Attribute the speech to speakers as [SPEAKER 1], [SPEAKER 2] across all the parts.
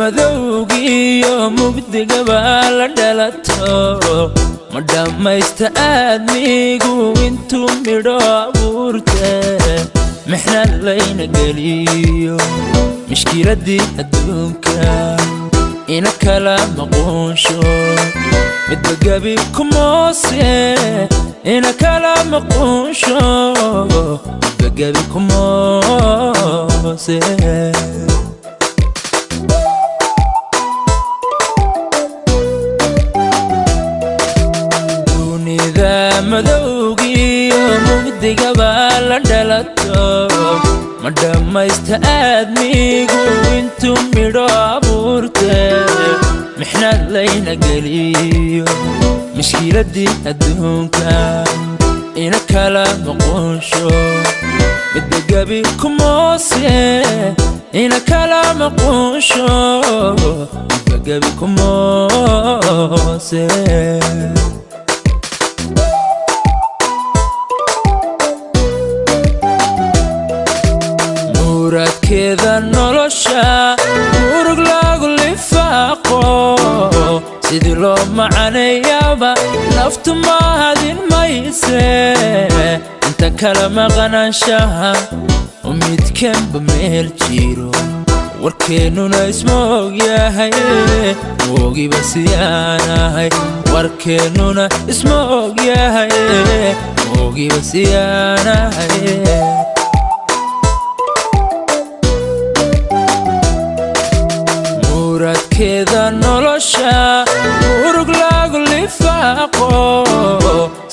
[SPEAKER 1] Madowgiiyo mugdigaba la dhalato, ma dhammaysta aadmigu intuu midho abuurte. Mixnad layna geliyo mishkiladii adduunka, ina kala maquunsho midba gebi kumoose, ina kala maquunsho midba gebi kumoose. Madowgiiyo mugdigaba la dhalato, ma dhammaysta aadmigu intuu midho abuurte. Mixnad layna geliyo mishkiladii adduunka, ina kala maquunsho midba gebi kumoose, ina kala maquunsho midba gebi kumoose. Muradkeeda nolosha murug lagu lifaaqo, sidii loo macaneeyaba naftu mahadin mayse. Inta kala maqnaanshaha oo midkanba meel jiro, warkeennuna isma og yahay, moogiba siyaanahay. Warkeennuna isma og yahay, moogiba siyaanahay. Muradkeeda nolosha murug lagu lifaaqo,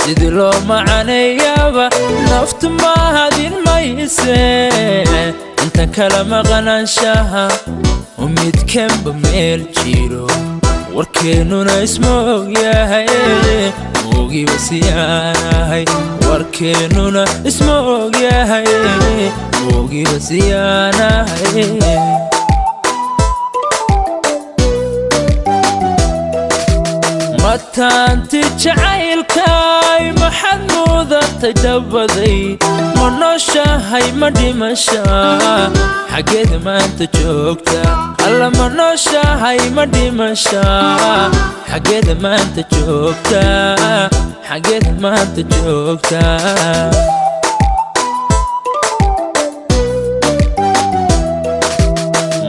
[SPEAKER 1] sidii loo macaneeyaba naftu mahadin mayse. Inta kala maqnaanshaha oo midkanba meel jiro, warkeennuna isma og yahay, moogiba siyaanahay. Warkeennuna isma og yahay, moogiba siyaanahay. Mataanti jacaylkaay maxaad mudatay dabaday? Ma nooshahay, ma dhimasha, xaggeeda maanta joogta? Alla, ma nooshahay, ma dhimasha, xaggeeda maanta joogta, xaggeeda maanta joogta?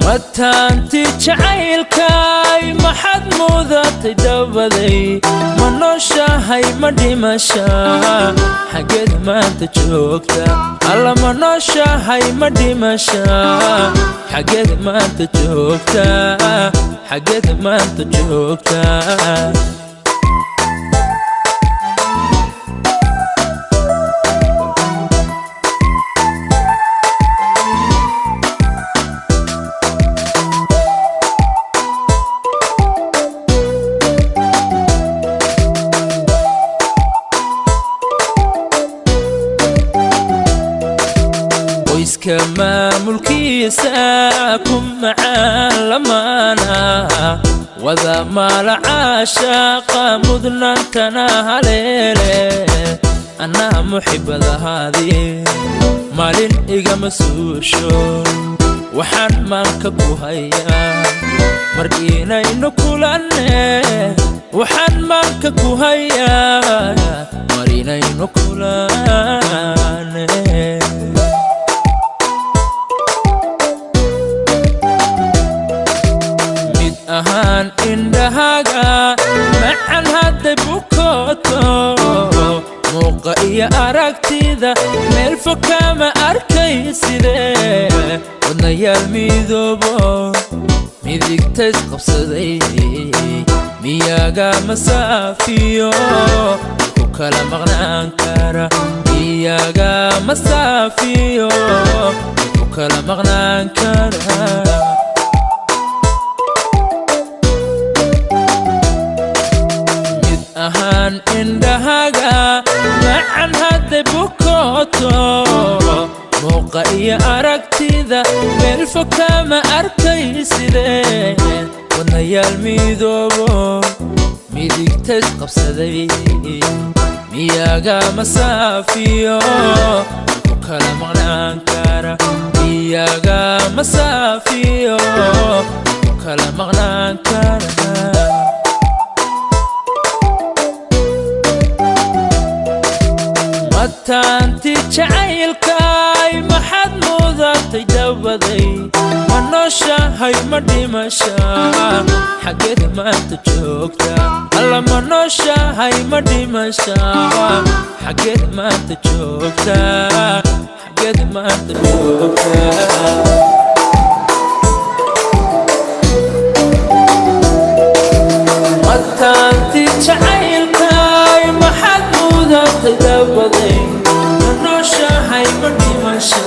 [SPEAKER 1] Mataanti jacaylkaay maxaad mudatay dabaday? Ma nooshahay, ma dhimasha, xaggeeda maanta joogta? Alla, ma nooshahay, ma dhimasha, xaggeeda maanta joogta, xaggeeda maanta joogta? Qoyska maamulkiisa ku macaan lamaana wada maala caashaaqa, mudnaantana haleele. Anaa muxibadahaadii maalin igama suusho, waxaan maanka ku hayaa mar inaynu kulanne, waxaan maanka ku hayaa mar inaynu kulanne. Mid ahaan indhahaaga macan hadday bukooto, muuqa iyo aragtida meel fog kama arkay sidee. Wadnayaal midoobo midigta isqabsaday, miyaga masaafiyo ku kala maqnaan kara? Miyaga masaafiyo ku kala maqnaan kara? Mid ahaan indhahaga macan hadday bukooto, muuqa iyo aragtida meel fog kama arkay sidee. Wadnayaal midoobo midigtays qabsaday, miyaga masaafiyo ku kala maqnaan kara? Miyaga masaafiyo ku kala maqnaan kara? Mataanti jacaylkaay, maxaad mudatay dabaday? Ma nooshahay, ma dhimasha? Xaggeeda maanta joogta? Alla, ma nooshahay, ma dhimasha? Xaggeeda maanta joogta? Xaggeeda maanta joogta? Mataanti jacaylkaay, maxaad mudatay dabaday? Ma nooshahay, ma dhimasha?